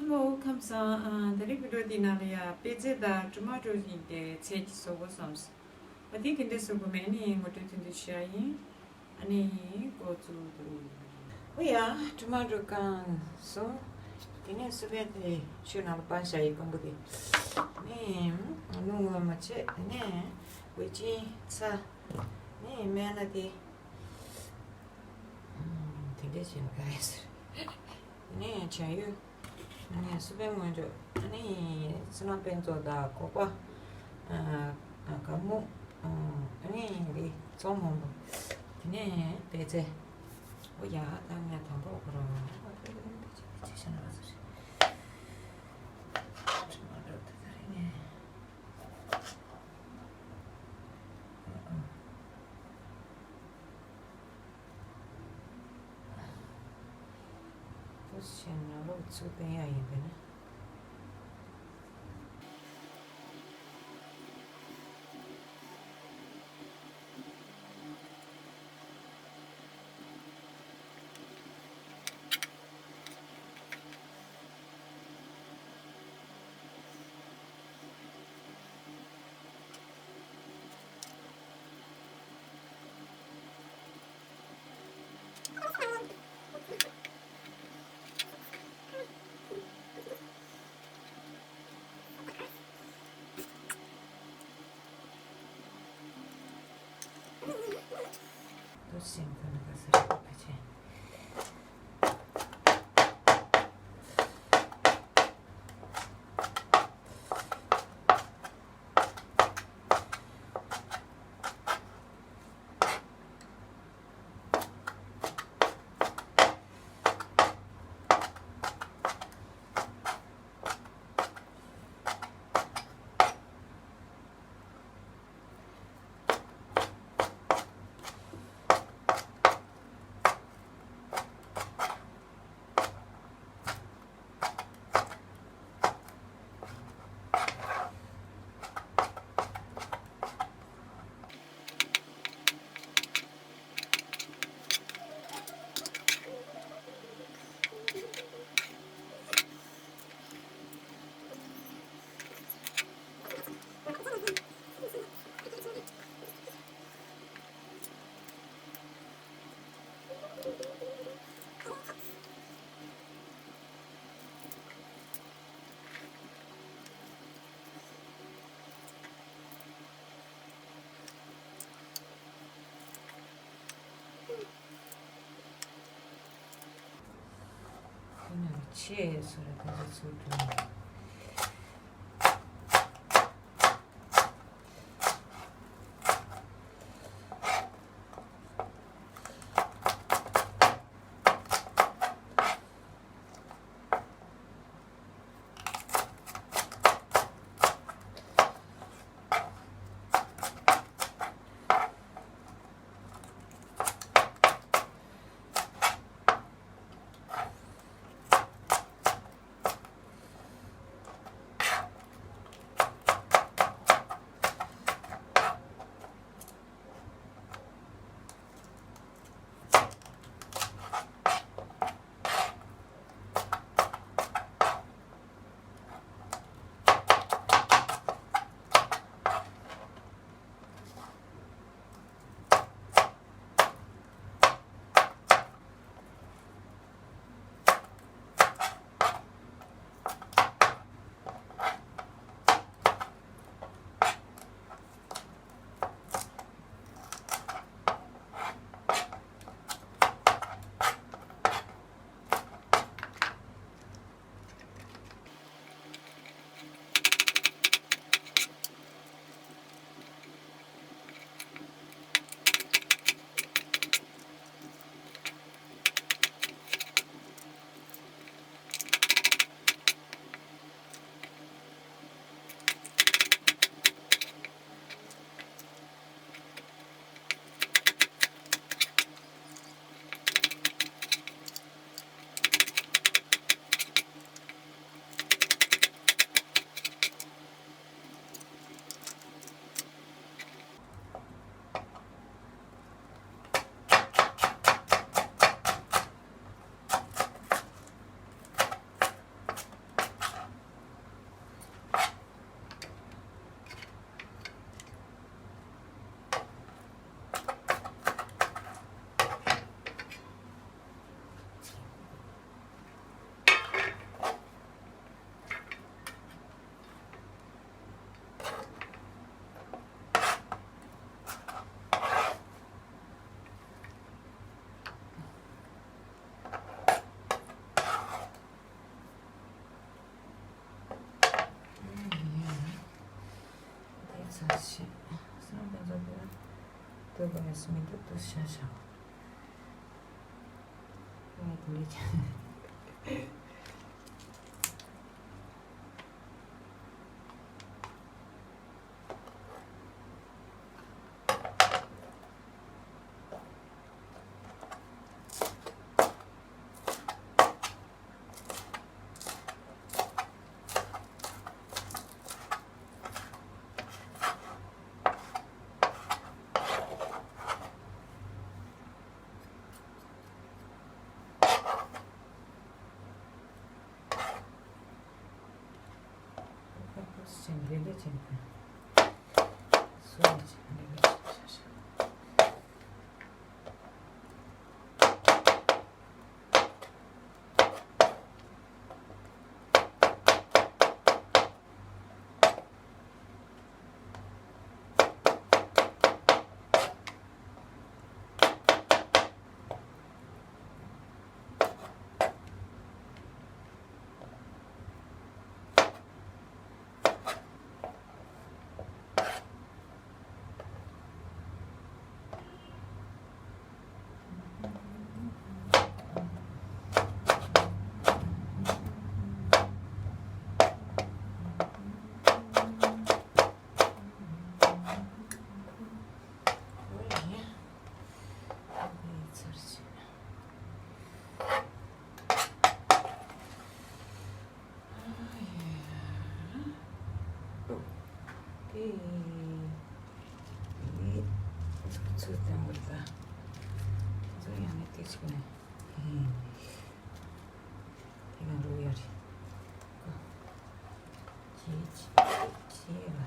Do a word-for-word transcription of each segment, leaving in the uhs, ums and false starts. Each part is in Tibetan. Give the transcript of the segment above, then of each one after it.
ཧེ་ལོ། ཁམས་བཟང་། ཨ། ད་རེས་བི་ཌིའོ་འདིའི་ནང་ལ་ཡ་པད་ཚལ་དང་ཊོ་མ་ཊོ་ཡི་གི་ཚལ་གྱི་བཟོ་དགོས་བསམས། ཨ། དེ་ག་འདྲ་བཟོ་དགོས་མིན་ཨ་ནི་ངོ་སྤྲོད་ཐུང་ཐུང་ཞུ་ཡ་ཡིན། ཨ་ནི་འགོ་བཙུགས་འདུག། ཨོ་ཡ། ཊོ་མ་ཊོ་བཀང་སོང་། དེ་ནས་སུ་བན་དེ་ཆུ་ནང་ལ་སྤང་བཞག་ཡི་སྐམ་པོ་དེ། ཨ་ནི་སྣུམ་ངོ་མ་བྱས། དེ་ནས་ཝེ་ཅིན་ཚྭ། ཨ་ནི་སྨན་སྣ་དེ། ཨ། དེ་འདྲས་བྱས་ན་ག་རེ་ཟེར། ཨ་ནི་བྱ་ཡུ། ཨ་ནི་སུ་བན་སྔོན་འཇུག། ཨ་ནི་སོ་ནམ་དཔེ་མཛོད་དང་སྒོག་པ། ཨ། ཨ། ཀ་སྨུག། ཨ། ཨ་ནི་རི་ཚོང་མང་པོ། དེ་ནས་པད་ཚལ། ཨོ་ཡ། ད་ངས་དང་པོ་ཁོ་རང་པད་ཚལ་ཆེ་ཆེ་ན་ཟེར། ཁྲི་མ་འགྲོ་ད་ད་རེ་ནས། ཨ། ཨ། ཏོག་ཙམ་ནང་ལོགས་ཚུར་བཏོན་ཡ་ཡིན་པས་ན། ཏོག་ཙམ་ཁོ་ན་ག་ས་རེད་ཕལ་ཆེར། ཁོ་ན་ཆེ་སོ་ར་ཁོ་ཚོ་ཚུར་འགྲོ། ས་ཞིག་སང་དེ་ཚོ་དེ་ལྟོས་པ་ཡོད་སེ་མི་འདུག་ཏུ་ཤ་ཤ་ངས་དེ་འདྲ་བྱས། དེ་ཚོ་དང་བར་ད་ཚོ་ཡང་ནས་དེ་ཚོ་ནས་དེ་ཡང་རུ་ཡ་རེད། ཅེས་ཅེས་ལ།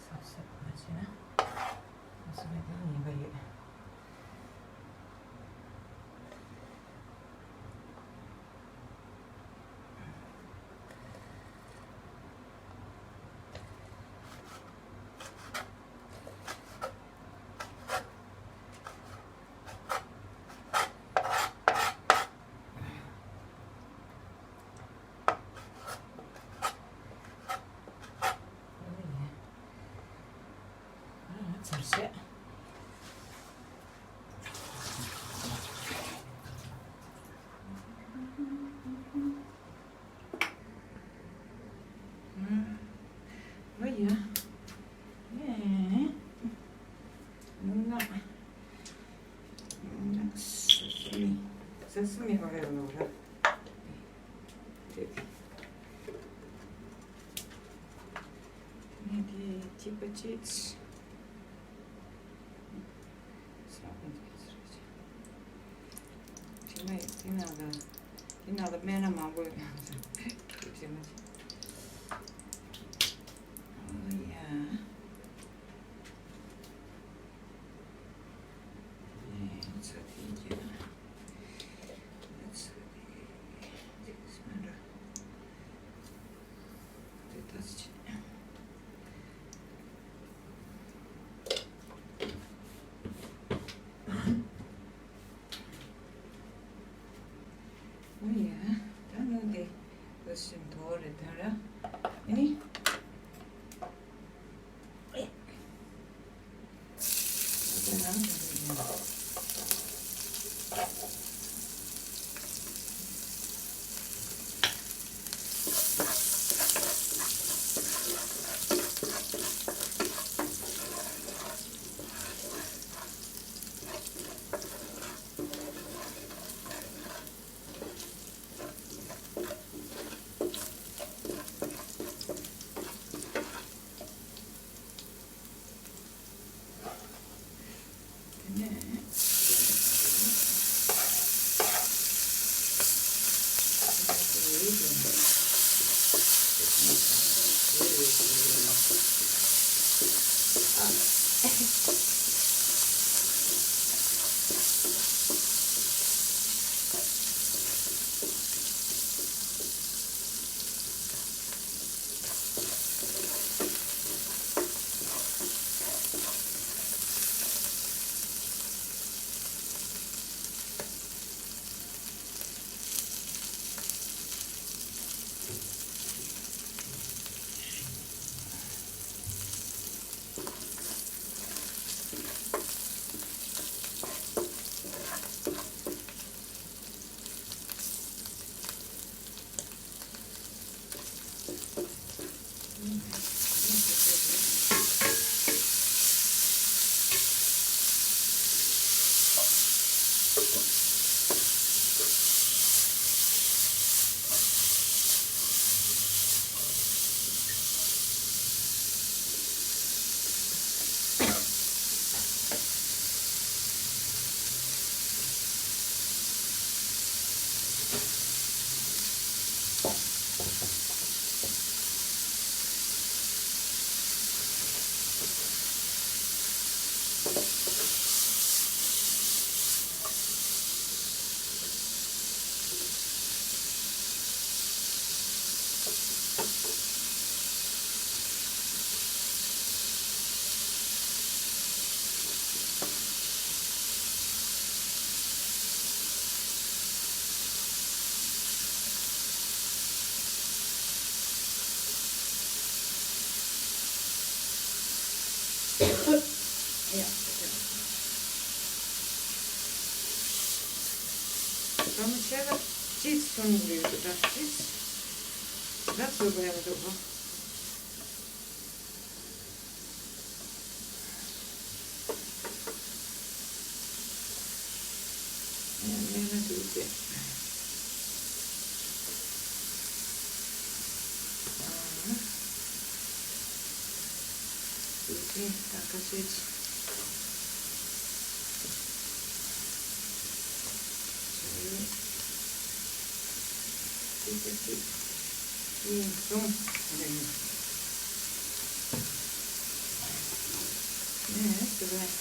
ས་ས་མ་བྱས་ན། ས་ས་མ་དེ་ཉེན་ཁ་ཡོད། ཚར་བྱས། ཨ་ཡ། ཨེ། ང་། ང་། ས་སི་མི། ས་སི་མི་ཨོ་རེད་ནོ་ར། དེ། ངས་དེ་གཅིག་པ་གཅིག་ས་ཁོང་ཚོ་ཟེར་བ་ཅིག་དྲི་མ་ཡོད། དེ་ནང་ལ། དེ་ནང་ལ་སྨན་སྣ་མང་པོ་ཡོད། དྲི་མ་ཅིག་ཨོ་ཡ། ཨེ་ཚ་དེ་རྒྱ། ཨེ་ཚ་དེ། དེ་སྨན་ར། དེ་ད་ཅི། ཨོ་ཡ། ད་ནུ་དེ་ལོ་ཤིན་ཐོ་རེད་ད། ལ་མོ་ཆེ་ག་ཅིས་ཤོན་ཡོད་ཀྱི་འདྲ། ཅིས་འདྲ་བཟོས་པ་ཡང་འདུག་གོ། ཡང་མེད་ན་འདུག་སྟེ། ཨ། འདུག་སྟེ་ད་ཁ་ཤས་ཅིག་གཅིག་གཅིག་གཅིག་གཉིས་གསུམ་རེད། ཨེ་དེ་བས།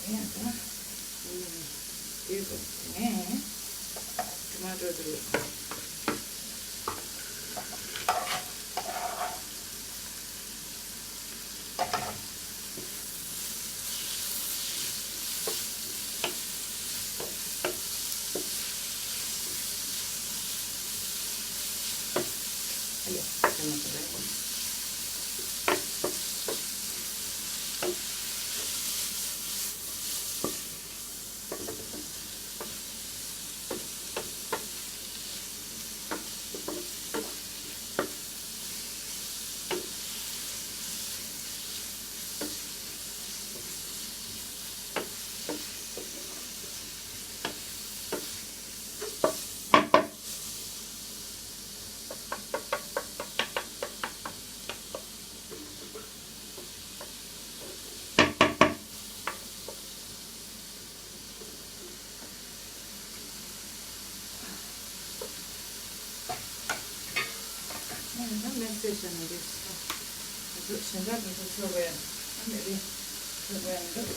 ཡང་ད་ཨུམ། དེ་ཚོ་ངས་ཊོ་མ་ཊོ་དེ། ཨ་ཡ། དེ་མ་ཟེར་བས། ཡང་ན་མེད་ཟེར་བྱས་ནས་འདུག་ཟེར། ང་ཚོ་གཞན་དག་འདི་ཚོ་ཚོས་པ་ཡང་ཨ་མེད་རེད། ཚོས་པ་ཡང་འདུག་ག་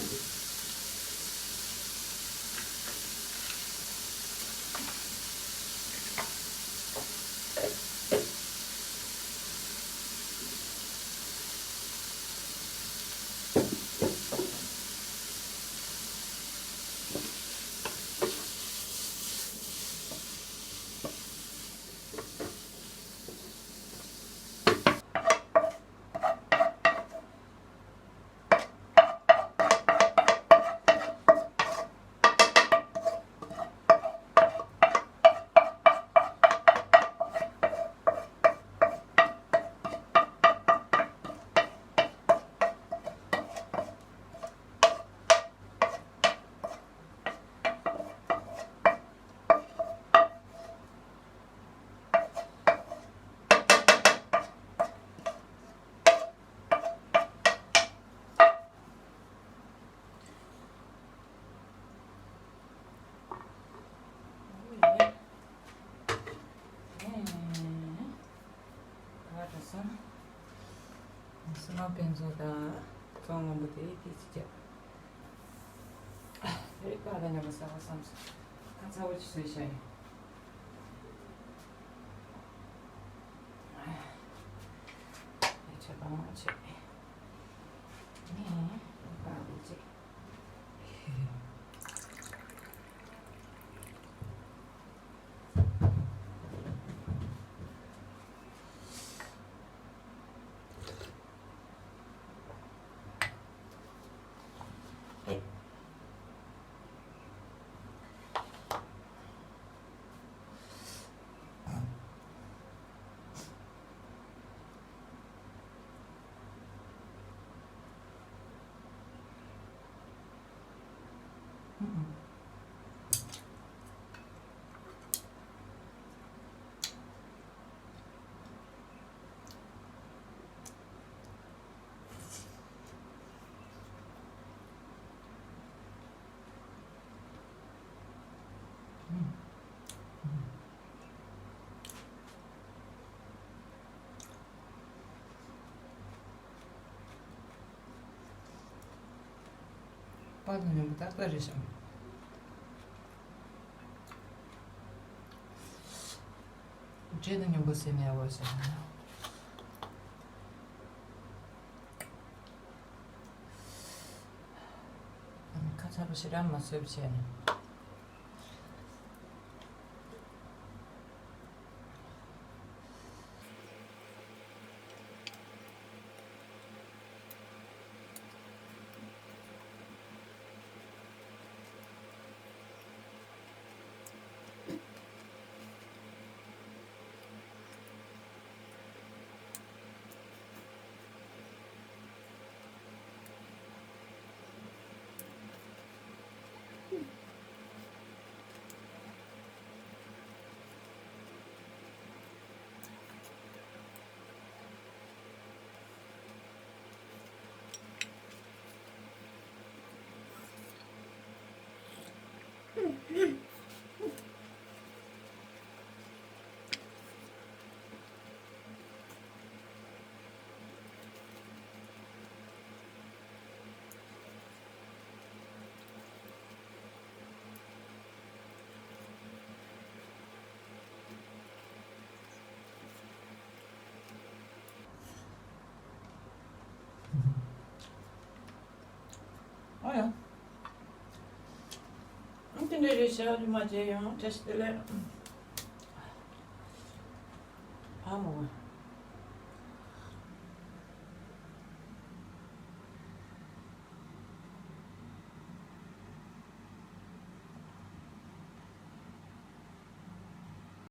རེ་ཟེར། སྲན་མ་ཕན་ཚུན་དང་ཚོང་སྔོན་པོ་དེ་དེ་ཅི་བྱ། རེད་པ། ད་ཉམས་པ་ཟ་བ་བསམ་སོང་། ཁ་ཚ་བོ་ཅིག་བཟོས་བཞག་ཡིན། ཡ་ཆད་པ་མ་བྱེད། ནས་པ་བུ་ཅིག་པ་དང་ཉམ་པོ་ཏག་ཏག་རེད་ཤག་རེད་དང་སྙོམས་པོ་ཟེར་ནས་འོ་ཟེར་ན། ཁ་ཚ་པོ་ཞེ་དྲག་མ་བཟོས་བྱས་ནས། ཨ་ཡ། ཨ་དེ་འདྲ་རེད་ཤག་རིན་མ་བྱས་ཡང་བཀྲ་ཤིས་བདེ་ལེགས། ཨ་མོ།